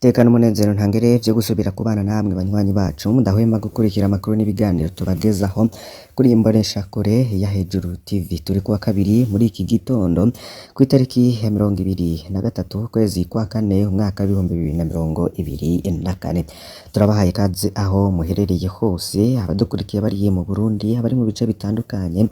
Tekana umunezero ntangere vyo gusubira kubana namwe banywanyi bacu mudahwema gukurikira amakuru n'ibiganiro tubagezaho kuri iyi mboneshakure ya Hejuru TV. Turi kuwa kabiri muri iki gitondo kw'itariki ya 23 ukwezi kwa kane umwaka w'2024. Turabahaye ikaze aho muherereye hose, abadukurikiye bari mu Burundi, abari mu bice bitandukanye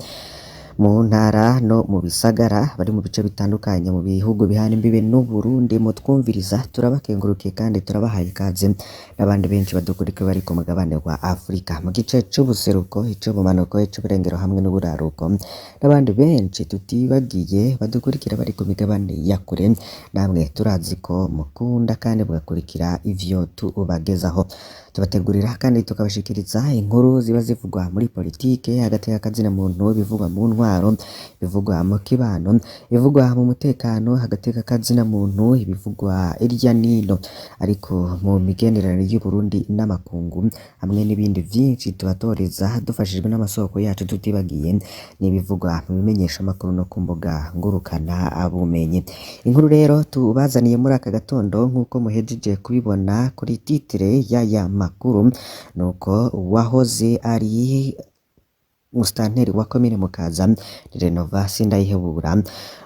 mu ntara no mu bisagara, bari mu bice bitandukanye mu bihugu bihana imbibe n'Uburundi mutwumviriza, turabakengurukiye kandi turabahaye ikaze n'abandi benshi badukurikiye bari ku mugabane wa Afrika mu gice c'ubuseruko, ic'ubumanuko, ic'uburengero hamwe n'uburaruko, n'abandi benshi tutibagiye badukurikira bari ku migabane ya kure, namwe turazi ko mukunda kandi mugakurikira ivyo tubagezaho. Tubategurira kandi tukabashikiriza inkuru ziba zivugwa muri politike, hagati y'akazina muntu, ibivugwa mu ntwaro, ibivugwa mu kibano, ibivugwa mu mutekano, hagati y'akazina muntu, ibivugwa irya nino, ariko mu migenderanire y'Uburundi n'amakungu hamwe n'ibindi vyinshi tubatoreza dufashijwe n'amasoko yacu tutibagiye n'ibivugwa mu bimenyeshamakuru no ku mbuga ngurukana bumenyi. Inkuru rero tubazaniye muri aka gatondo nk'uko muhejeje kubibona kuri titre y'aya makuru, nuko uwahoze ari musitanteri wa komine Mukaza Renova Sindayihebura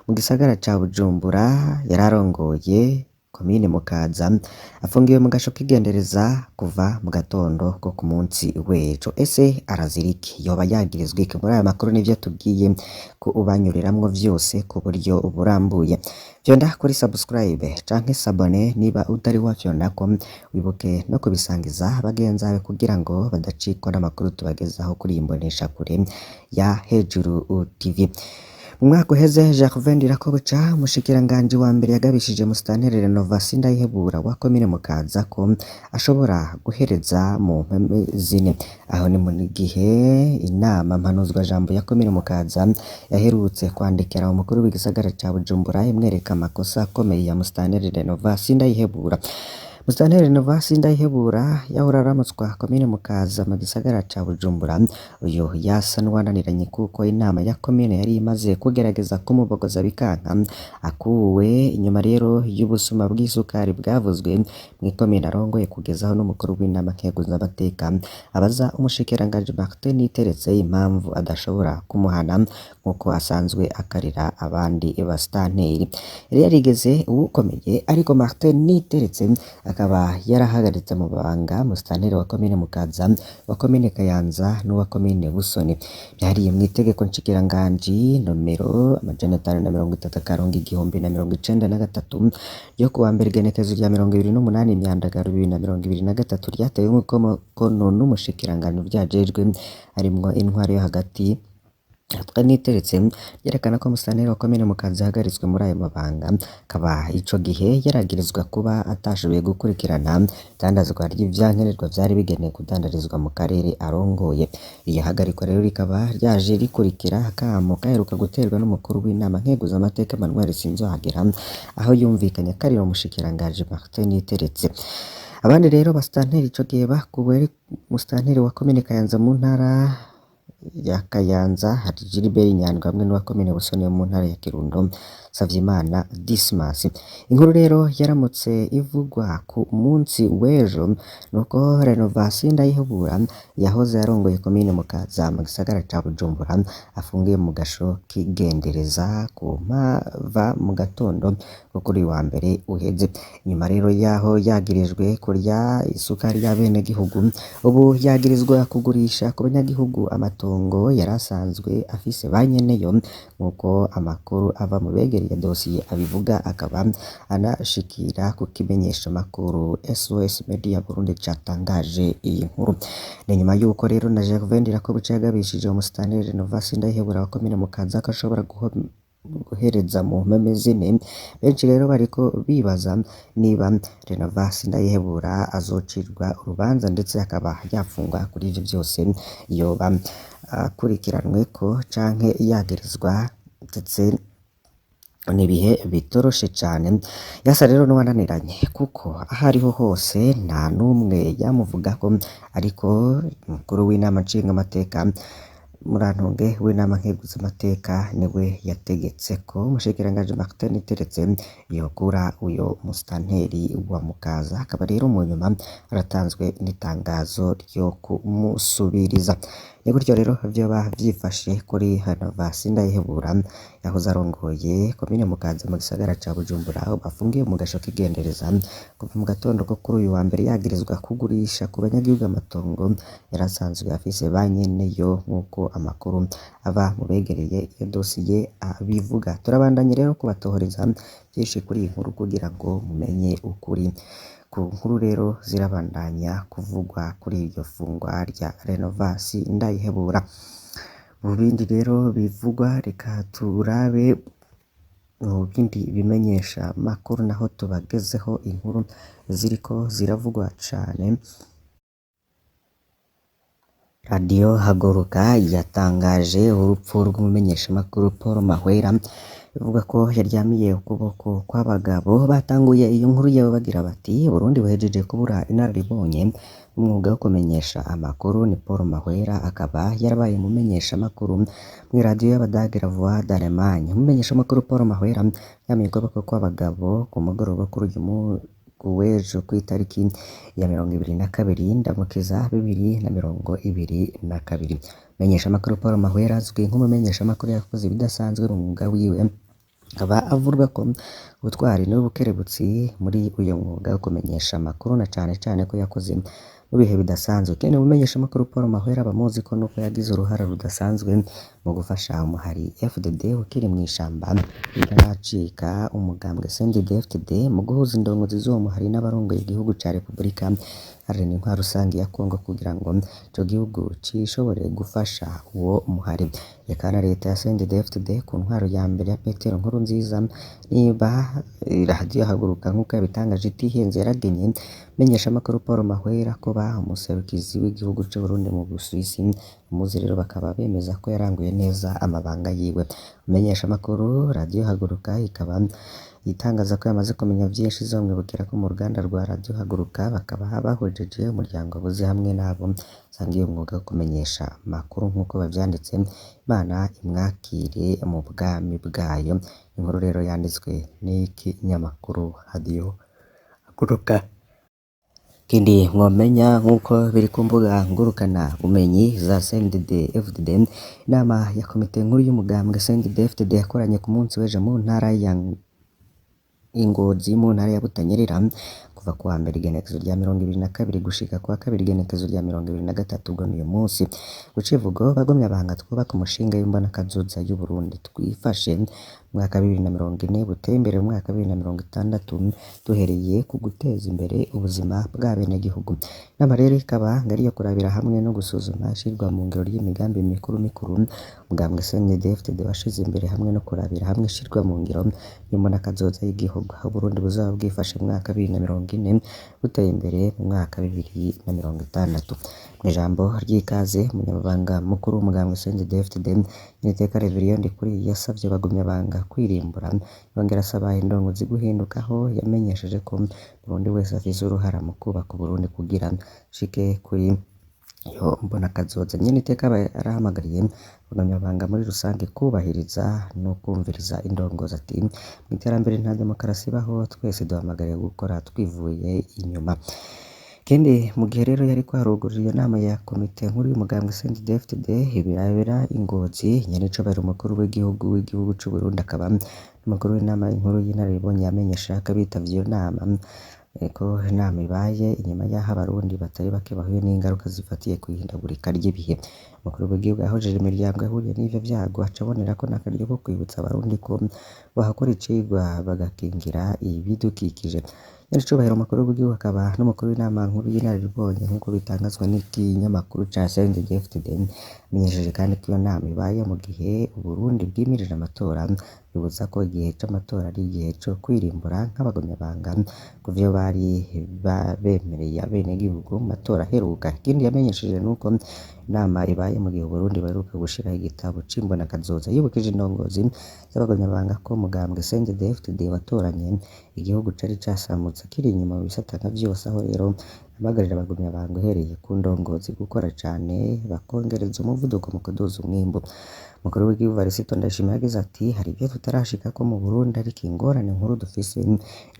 mu gisagara ca Bujumbura yararongoye komine Mukaza afungiwe mu gasho k'igendereza kuva mu gatondo ko ku munsi w'ejo. Ese arazira iki? Yoba yagirizwa iki? Muri aya makuru nivyo tugiye kubanyuriramwo vyose ku buryo burambuye. Vyonda kuri subscribe canke s'abonner niba utari wafyondako, wibuke no kubisangiza bagenzi bawe kugira ngo badacikwa n'amakuru tubagezaho kuri iyi mboneshakure ya Hejuru TV. Mu mwaka uheze Gervais Ndirakobuca, umushikiranganji wa mbere, yagabishije musitanteri Renova Sindayihebura wa komine Mukaza ko ashobora guhereza mu mpeme zine. Aho ni mu gihe inama mpanuzwajambo ya komine Mukaza yaherutse kwandikira umukuru w'igisagara ca Bujumbura imwereka amakosa akomeye ya musitanteri Renova Sindayihebura. Musitanteri Renova Sindayihebura yahora aramutswa komine Mukaza mu gisagara ca Bujumbura, uyu yasa n'uwananiranye kuko inama ya komine yari imaze kugerageza kumubogoza bikanka, akuwe inyuma rero y'ubusuma bw'isukari bwavuzwe mw'ikomine arongoye kugezaho n'umukuru w'inama nkenguzamateka abaza umushikiranganji Martin Niteretse impamvu adashobora kumuhana nk'uko asanzwe akarira abandi basitanteri. Yari yarigeze uwukomeye ariko Martin Niteretse akaba yarahagaritse mu mabanga musitanteri wa komine Mukaza, wa komine Kayanza n'uwa komine Busoni. Vyariye mw'itegeko nshikiranganji nomero 530/1093 ryo kuwa mbere igenekerezo rya 28 Myandagaro 2023 ryatewe umukono n'umushikiranganji muvyajejwe harimwo intwaro yo hagati Niteretse, yerekana ko musitanteri wa komine Mukaza yahagaritswe muri ayo mabanga, akaba ico gihe yaragirizwa kuba atashoboye gukurikirana idandazwa ry'ivyankenerwa vyari bigenewe kudandarizwa mu karere arongoye. Iryo hagarikwa rero rikaba ryaje rikurikira akamo gaheruka guterwa n'umukuru w'inama nkenguzamateka Emmanuel Sinzohagera, aho yumvikanye akarira umushikiranganji Martin Niteretse. Abandi rero basitanteri ico gihe bakuwe ari musitanteri wa komine Kayanza mu ntara ya Kayanza hari Gilbert Nyandwi hamwe n'uwa komine Busoni yo mu ntara ya Kirundo Savyimana Dismas. Inkuru rero yaramutse ivugwa ku munsi w'ejo nuko Renova Sindayihebura yahoze arongoye komine Mukaza mu gisagara ca Bujumbura afungiye mu gasho k'igendereza kuva mu gatondo ko kuri uyu wa mbere uheze. Inyuma rero yaho yagirijwe kurya isukari y'abenegihugu, ubu yagirizwa kugurisha ku banyagihugu amatongo yari asanzwe afise ba nyeneyo, nk'uko amakuru ava mu begereye dosiye abivuga, akaba anashikira ku kimenyeshamakuru SOS Media Burundi catangaje iyi nkuru. Ni nyuma y'uko rero na Gervais Ndirakobuca yagabishije umusitanteri Renova Sindayihebura wa komine Mukaza ko ashobora guhereza mu mpeme zine. Benshi rero bariko bibaza niba Renova Sindayihebura azocirwa urubanza ndetse akaba yafungwa kuri ivyo vyose yoba akurikiranweko canke yagirizwa, ndetse n'ibihe bitoroshe cane. Yasa rero n'uwananiranye kuko aho ariho hose nta n'umwe yamuvugako, ariko umukuru w'inama nshingamateka Murantunge w'inama nkeguzamateka niwe yategetse ko umushikiranganji Martin Niteretse yokura uyo musitanteri wa Mukaza, akaba rero mu nyuma haratanzwe n'itangazo ryo kumusubiriza. Ni gutyo rero vyoba vyifashe kuri Renovasi Ndayihebura yahoze arongoye komine Mukaza mu gisagara ca Bujumbura, aho bafungiye mu gasho k'igendereza kuva mu gatondo ko kuri uyu wa mbere yagirizwa kugurisha ku banyagihugu amatongo yari asanzwe afise ba nyeneyo, nk'uko amakuru ava mu begereye iyo dosiye abivuga. Turabandanya rero kubatohoreza vyinshi kuri iyi nkuru kugira ngo mumenye ukuri. Ku nkuru rero zirabandanya kuvugwa kuri iryo fungwa rya Renovasi Ndayihebura. Mu bindi rero bivugwa, reka turabe mu bindi bimenyesha makuru naho tubagezeho inkuru ziriko ziravugwa cane. Radiyo Haguruka yatangaje urupfu rw'umumenyeshamakuru Paul Mahwera, ivuga ko yaryamiye ukuboko kw'abagabo. Batanguye iyo nkuru yabo bagira bati: "Burundi buhejeje kubura inararibonye mu mwuga wo kumenyesha amakuru ni Paul Mahwera, akaba yarabaye umumenyeshamakuru mw'iradiyo y'Abadage La Voix d'Allemagne." Umumenyeshamakuru Paul Mahwera yaryamiye ukuboko kw'abagabo ku mugoroba kuri uyu w'ejo kw'itariki ya 22 Ndamukiza 2022. Umumenyeshamakuru Paul Mahwera azwi nk'umumenyeshamakuru yakoze ibidasanzwe mu mwuga wiwe, akaba avurwa ko ubutwari n'ubukerebutsi muri uyu mwuga wo kumenyesha amakuru, na cane cane ko yakoze mu bihe bidasanzwe. Kandi umumenyeshamakuru Paul Mahwera bamuzi ko nuko yagize uruhara rudasanzwe mu gufasha umuhari FDD ukiri mw'ishamba ritaracika umugambwe CNDD-FDD mu guhuza indongozi z'uwo muhari n'abarongoye igihugu ca Repubulika Iharanira Intwaro Rusangi ya Kongo kugira ngo ico gihugu cishobore gufasha uwo muhari. Eka na leta ya CNDD-FDD ku ntwaro ya mbere ya Petero Nkurunziza, niba radiyo Haguruka nk'uko yabitangaje itihenze, yaragenye umumenyeshamakuru Paul Mahwera kuba umuserukizi w'igihugu c'Uburundi mu Busuwisi. Abamuzi rero bakaba bemeza ko yaranguye neza amabanga yiwe. Umumenyeshamakuru radiyo Haguruka ikaba itangaza ko yamaze kumenya vyinshi izomwibukira ko mu ruganda rwa radiyo Haguruka bakaba bahojeje umuryango abuze hamwe n'abo basangiye umwuga wo kumenyesha amakuru nk'uko bavyanditse. Imana imwakire mu bwami bwayo. Inkuru rero yanditswe n'ikinyamakuru radiyo Haguruka. Ikindi mwomenya nk'uko biri ku mbuga ngurukana bumenyi za CNDD-FDD, inama ya komite nkuru y'umugambwe CNDD-FDD yakoranye ku munsi w'ejo mu ntara ya Ingozi mu ntara ya Butanyerera kuva kuwa mbere igenekerezo rya 22 gushika kuwa kabiri igenekerezo rya 23, ubwo n'uyu munsi. Ku civugo bagumye abanga twubaka umushinga w'imbonakazoza y'Uburundi twifashe mu mwaka wa 2040 buteye imbere mu mwaka wa 2060 duhereye ku guteza imbere ubuzima bw'abenegihugu. Inama rero ikaba ngari iyo kurabira hamwe no gusuzuma ishirwa mu ngiro ry'imigambi mikuru mikuru umugambwe CNDD-FDD washize imbere, hamwe no kurabira hamwe ishirwa mu ngiro y'imbonakazoza y'igihugu, aho Uburundi buzoba bwifashe mu mwaka wa 2040 buteye imbere mu mwaka wa 2060. Mw'ijambo ry'ikaze, umunyamabanga mukuru w'umugambwe CNDD-FDD Nyiriteka Reverien Ndikuriyo yasavye abagumyabanga kwirimbura, yongera asaba indongozi guhinduka, aho yamenyesheje ko Umurundi wese afise uruhara mu kubaka Uburundi kugira ashike kuri iyo mbonakazoza. Nyeniteka arahamagariye abagumyabanga muri rusange kubahiriza no kwumviriza indongozi, ati: "Mw'iterambere nta demokarasi ibaho, twese duhamagariwe gukora twivuye inyuma." Ikindi mu gihe rero yariko harugurura iyo nama ya komite nkuru y'umugambwe CNDD-FDD ibirabera i Ngozi, nyen'icubahiro umukuru w'igihugu c'Uburundi akaba n'umukuru w'inama nkuru y'inararibonye yamenyesha ko abitavye iyo nama ko inama ibaye inyuma y'aho abarundi batari bake bahuye n'ingaruka zifatiye kw'ihindagurika ry'ibihe. Umukuru w'igihugu yahojeje imiryango yahuye n'ivyo vyago, aca abonerako n'akaryo ko kwibutsa abarundi ko bohakora icigwa bagakingira ibidukikije. Nyen'icubahiro umukuru w'igihugu akaba n'umukuru w'inama nkuru y'inararibonye nk'uko bitangazwa n'ikinyamakuru ca CNDD-FDD, amenyesheje kandi ko iyo nama ibaye mu gihe Uburundi bwimirije amatora, yibutsa ko igihe c'amatora ari igihe co kwirimbura nk'abagumyabanga kuvyo bari bemereye abenegihugu mu matora aheruka. Ikindi yamenyesheje nuko inama ibaye mu gihe Uburundi buheruka gushiraho igitabo c'imbonakazoza. Yibukije indongozi z'abagumyabanga ko umugambwe CNDD-FDD watoranye igihugu cari casamutse kiri inyuma mu bisata nka vyose, aho rero Hamagarira abagumyabanga uhereye ku ndongozi gukora cane bakongereza umuvuduko mu kuduza umwimbu. Umukuru w'igihugu Varisito Ndayishimiye yagize ati hari ivyo tutarashikako mu Burundi ariko ingorane nkuru dufise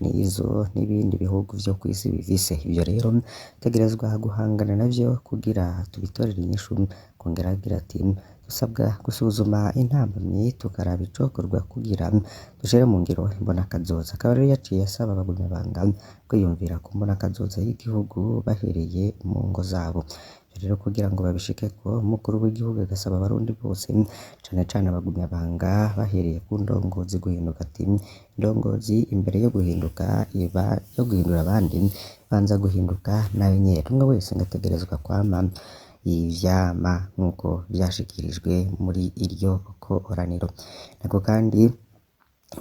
ni izo n'ibindi bihugu vyo kw'isi bifise. Ivyo rero dutegerezwa guhangana navyo kugira tubitorere inyishu. Akongera agira ati dusabwa gusuzuma intambamyi tukaraba icokorwa kugira dushire mu ngiro imbonakazoza. Akaba rero yaciye asaba abagumyabanga kwiyumvira ku mbonakazoza y'igihugu bahereye mu ngo zabo. Ivyo rero kugira ngo babishikeko, umukuru w'igihugu agasaba abarundi bose cane cane abagumyabanga bahereye ku ndongozi guhinduka, ati indongozi imbere yo guhinduka iba yo guhindura abandi ibanza guhinduka nayo nyene. Umwe wese ngo ategerezwa kwama ivyama nk'uko vyashikirijwe muri iryo koraniro. Nako kandi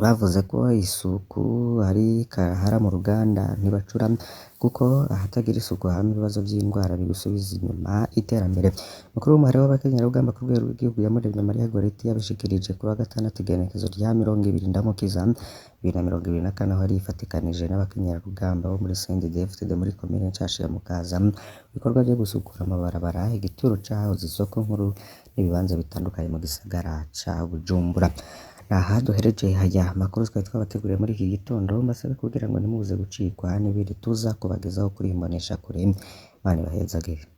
bavuze ko isuku ari karahara mu ruganda ntibacura kuko ahatagira isuku hama ibibazo vy'indwara bigusubiza inyuma iterambere. Mukuru w'umuhari w'abakenyerarugamba ku rwego rw'igihugu Iyamuremye Maria Goretti yabishikirije ku wa gatandatu igenekerezo rya 20 Ndamukiza 2024 aho yari yifatikanije n'abakenyerarugamba bo muri CNDD-FDD muri komine Nshasha ya Mukaza mu bikorwa vyo gusukura amabarabara, igituro cahoze isoko nkuru n'ibibanza bitandukanye mu gisagara ca Bujumbura. Aha duhereje haya amakuru twari twabateguriye muri iki gitondo, mbasabe kugira ngo ntimuze gucikwa n'ibindi tuza kubagezaho kuri iyi mboneshakure. Imana ibahezagire.